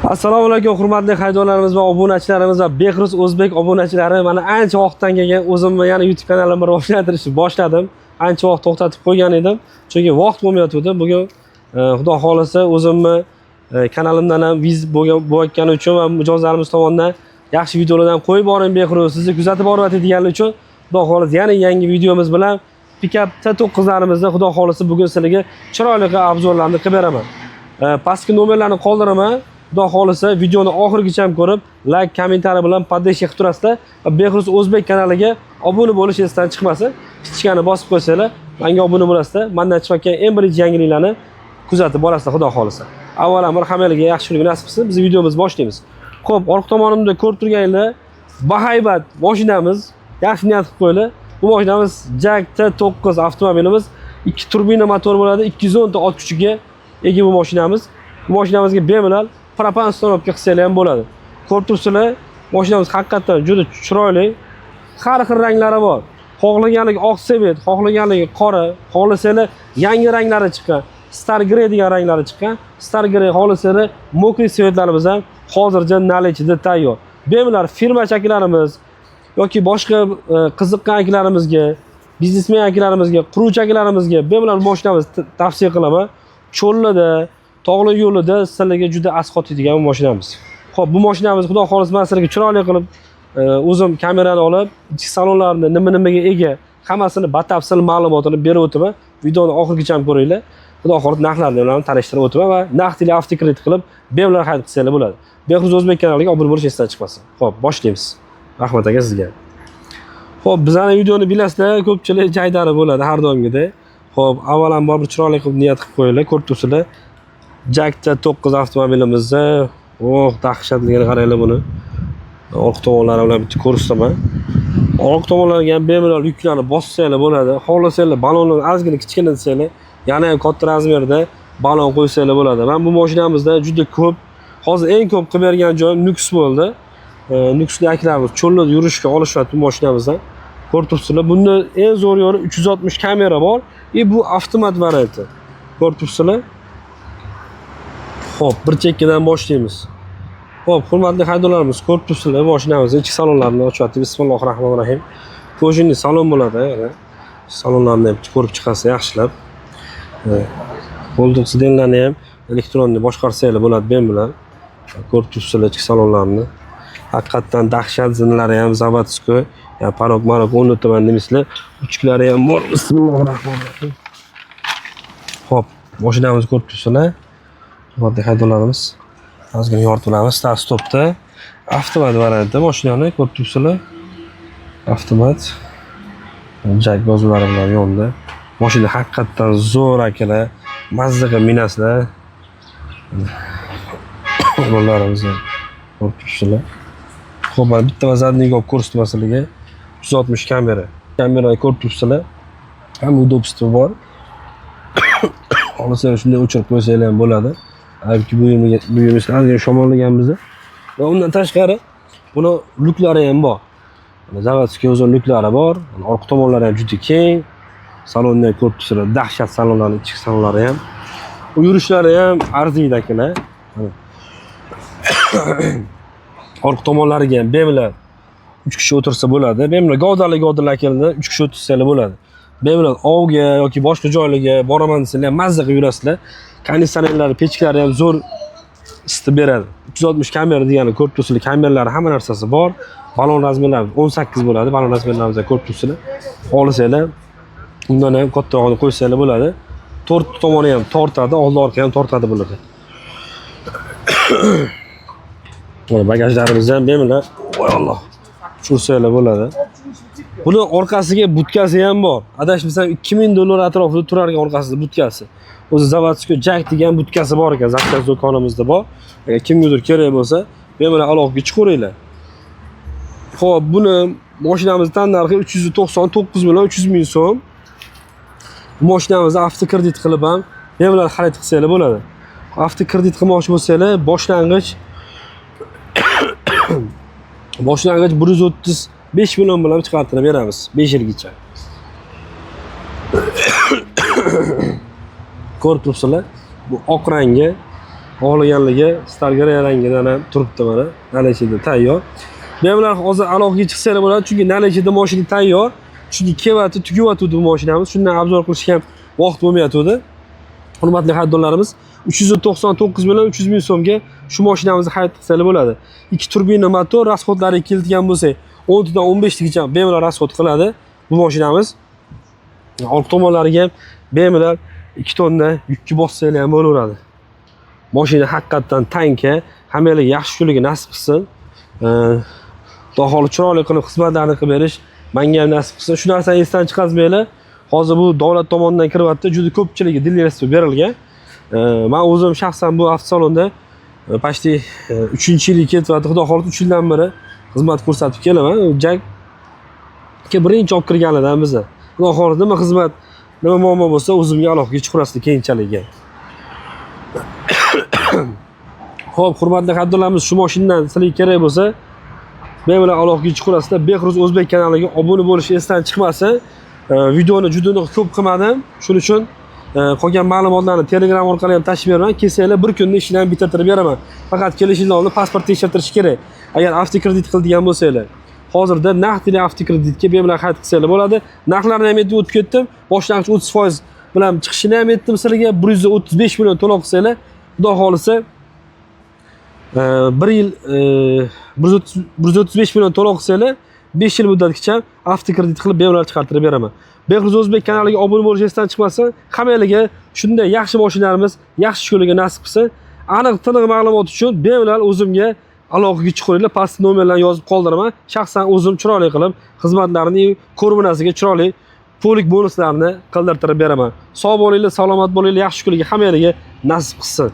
Assalomu alaykum, hurmatli haydovlarimiz va obunachilarimiz va Behruz o'zbek obunachilari. Mana ancha vaqtdan keyin o'zimni yana YouTube kanalimni rivojlantirishni boshladim. Ancha vaqt to'xtatib qo'ygan edim, chunki vaqt bo'lmayotgandi. Bugun xudo xohlasa o'zimni kanalimdan ham viz bo'lgan bo'layotgani uchun va mijozlarimiz tomonidan yaxshi videolardan qo'yib boring, Behruz, sizni kuzatib boryapti deganligi uchun, xudo xohlasa yana yangi videomiz bilan pikap T9larimizni xudo xohlasa bugun sizlarga chiroyli qilib обзор larni qilib beraman. Pastki nomerlarni qoldiraman. Xudo xohlasa videoni oxirigacha ham ko'rib, layk, kommentariy bilan поддержка qilib turasizlar va Behruz o'zbek kanaliga obuna bo'lish esdan chiqmasin. Kichikani bosib qo'ysanglar, menga obuna bo'lasizlar. Mandan chiqayotgan eng birinchi yangiliklarni kuzatib borasizlar, xudo xohlasa. Avvalambor hammalarga yaxshi kunlar nasib qilsin. Biz videomizni boshlaymiz. Xo'p, orqa tomonimda ko'rib turganinglar bahaybat mashinamiz. Yaxshi niyat qilib qo'yinglar. Bu mashinamiz JAC T9 avtomobilimiz. 2 turbina motor bo'ladi, 210 ta ot kuchiga ega bu mashinamiz. Bu mashinamizga bemalol propan установка qilsanglar ham bo'ladi. Ko'rib turibsizlar, mashinamiz haqiqatdan juda chiroyli. Har xil ranglari bor. Xohlaganligi oq цвет, xohlaganligi qora, xohlasanglar yangi ranglari chiqqan. Star Grey degan ranglari chiqqan. Star Grey, xohlasanglar мокрый цвет larimiz ham hozircha наличие da tayyor. Bemalol firma akalarimiz yoki boshqa qiziqqan akalarimizga, biznesmen akalarimizga, quruvchi akalarimizga bemalol mashinamizni tavsiya qilaman. Cho'llarda, tog'li yo'lida sizlarga juda asqotiydigan bu mashinamiz. Xo'p, bu mashinamiz xudo xohlasa man sizlarga chiroyli qilib o'zim kamerani olib, ichki salonlarini nima nimaga ega, hammasini batafsil ma'lumotini berib o'taman. Videoni oxirigacha ham ko'ringlar. Xudo xohlasa narxlarni bilan tanishtirib o'taman va naqd ila avtokredit qilib bemalol xarid qilsanglar bo'ladi. Behruz o'zbek kanaliga obuna bo'lish esdan chiqmasin. Xo'p, boshlaymiz. Rahmat aka sizga. Xo'p, bizani videoni bilasizlar, ko'pchilik jaydari bo'ladi har doimgidek. Xo'p, avvalambor bir chiroyli qilib niyat qilib qo'yinglar, ko'rib turibsizlar. JAC T9 avtomobilimizni, oh, dahshatligini qaranglar buni. Orqa tomonlari bilan bitta ko'rsataman. Orqa tomonlarga ham bemalol yuklarni bossanglar bo'ladi. Xohlasanglar balonni ozgina kichkina desanglar, yana ham katta размер da balon qo'ysanglar bo'ladi. Men bu mashinamizda juda ko'p, hozir eng ko'p qilib bergan joyim Nukus bo'ldi. Nukusli akalarimiz cho'lda yurishga olishyapti bu mashinamizdan. Ko'rib turibsizlar. Bunda eng zo'r yeri 360 kamera bor и bu avtomat varianti. Ko'rib turibsizlar. Xo'p, bir chekkadan boshlaymiz. Xo'p, hurmatli haydovlarimiz, ko'rib turibsizlar, mashinamizni ichki salonlarini ochyapti. Bismillahir rohmanir rohim. Кожаный salon bo'ladi, mana. Salonlarni ham ko'rib chiqasiz yaxshilab. Qo'ltiq сиденье larni ham электронный boshqarsanglar bo'ladi bemalol. Ko'rib turibsizlar ichki salonlarni. Haqiqatdan dahshat, zinalari ham заводской. Ya порог marog o'rnataman deymizlar. Ruchkalari ham bor. Bismillahir rohmanir rohim. Xo'p, mashinamizni ko'rib turibsizlar. Hurmatli haydovlarimiz, ozgina yoritib olamiz. Start stopda avtomat variantda mashinani ko'rib turibsizlar. Avtomat. JAC yozuvlari bilan yonda. Mashina haqiqatdan zo'r, akalar. Mazza qilib minasizlar. Rollarimizni ko'rib turibsizlar. Xo'p, mana bitta задний olib ko'rsataman sizlarga. 360 kamera. Kamerani ko'rib turibsizlar. Hamma удобство bor. Xohlasanglar shunday o'chirib qo'ysanglar ham bo'ladi. Balki bu yerga ozgina shamollagan bizni. Va undan tashqari buni lyuklari ham bor. Mana заводской o'zini lyuklari bor. Mana orqa tomonlari ham juda keng. Salonni ham ko'rib turibsizlar. Dahshat salonlarni ichki salonlari ham. U yurishlari ham arziydi, akalar. Mana. Orqa tomonlariga ham bemalol 3 kishi o'tirsa bo'ladi. Bemalol gavdali gavdali akalar 3 kishi o'tirsanglar bo'ladi. Bemalol ovga yoki boshqa joylarga boraman desanglar ham mazza qilib yurasizlar. Konditsionerlari, pechkalari ham zo'r isitib beradi. 360 kamera degani ko'rib turibsizlar, kameralari hamma narsasi bor. Balon размер lari 18 bo'ladi. Balon размер larimizni ko'rib turibsizlar. Xohlasanglar undan ham kattarog'ini qo'ysanglar bo'ladi. To'rt tomoni ham tortadi, oldi orqa ham tortadi bo'ladi. Mana bagajlarimizni ham bemalol, voy Alloh, tushirsanglar bo'ladi. Buni orqasiga budkasi ham bor. Adashmasam 2000 dollar atrofida turar ekan orqasida budkasi. O'zi заводской JAC degan budkasi bor ekan, запчасть do'konimizda bor. Agar kimgadir kerak bo'lsa, bemalol aloqaga chiqaveringlar. Xo'p, buni mashinamizni tan narxi 399 million 300 ming so'm. Bu mashinamizni avtokredit qilib ham bemalol xarid qilsanglar bo'ladi. Avtokredit qilmoqchi bo'lsanglar, boshlang'ich 135 million bilan chiqartirib beramiz 5 yilgacha. Ko'rib turibsizlar, bu oq rangi. Xohlaganligi Star Grey rangidan ham turibdi mana. Наличие da tayyor. Bemalol hozir aloqaga chiqsanglar bo'ladi, chunki наличие da mashina tayyor. Chunki kelyapti, tugayotdi bu mashinamiz. Shundan обзор qilishga ham vaqt bo'lmayotgandi. Hurmatli xaridorlarimiz, 399 million 300 ming so'mga shu mashinamizni xarid qilsanglar bo'ladi. Ikki turbina motor, расход lariga keladigan bo'lsak, 10 dan 15 gacha bemalol расход qiladi bu mashinamiz. Orqa tomonlariga ham bemalol 2 tonna yukni bossanglar ham bo'laveradi. Mashina haqiqatdan tanka, hammalarga yaxshi kunligi nasib qilsin. Xudo xohlasa chiroyli qilib xizmatlarni qilib berish menga ham nasib qilsin. Shu narsani esdan chiqazmanglar. Hozir bu davlat tomonidan kiryapti, juda ko'pchiligi дилерство berilgan. Men o'zim shaxsan bu avtosalonda почти 3-yil ketyapti. Xudo xohlasa 3 yildan beri xizmat ko'rsatib kelaman. Jak birinchi olib kirganlardan biza. Xudo xohlasa nima xizmat, nima muammo bo'lsa, o'zimga aloqaga chiqarasizlar keyinchalik. Xo'p, hurmatli xaridorlarimiz, shu mashinadan sizlarga kerak bo'lsa, bemalol aloqaga chiqarasizlar. Behruz O'zbek kanaliga obuna bo'lish esdan chiqmasin. Videoni juda ko'p qilmadim. Shuning uchun qolgan ma'lumotlarni Telegram orqali ham tashlab beraman. Kelsanglar, bir kunda ishlarni bitirtirib beraman. Faqat kelishingizdan oldin pasport tekshirtirish kerak. Agar avtokredit qiladigan bo'lsanglar. Hozirda naqd или avtokreditga bemalol xarid qilsanglar bo'ladi. Narxlarni ham aytib o'tib ketdim. Boshlang'ich 30% bilan chiqishini ham aytdim sizlarga. 135 million to'lov qilsanglar, Xudo xohlasa bir yil 135 million to'lov qilsanglar, 5 yil muddatgacha avtokredit qilib bemalol chiqartirib beraman. Behruz O'zbek kanaliga obuna bo'lish esdan chiqmasin. Hammalarga shunday yaxshi mashinalarimiz yaxshi kunlarga nasib qilsin. Aniq tiniq ma'lumot uchun bemalol o'zimga aloqaga chiqinglar, pastda nomerlarni yozib qoldiraman. Shaxsan o'zim chiroyli qilib xizmatlarni ko'rmanasiga chiroyli pullik bonuslarni qildirtirib beraman. Sog' bo'linglar, salomat bo'linglar, yaxshi kunlarga hammalarga nasib qilsin.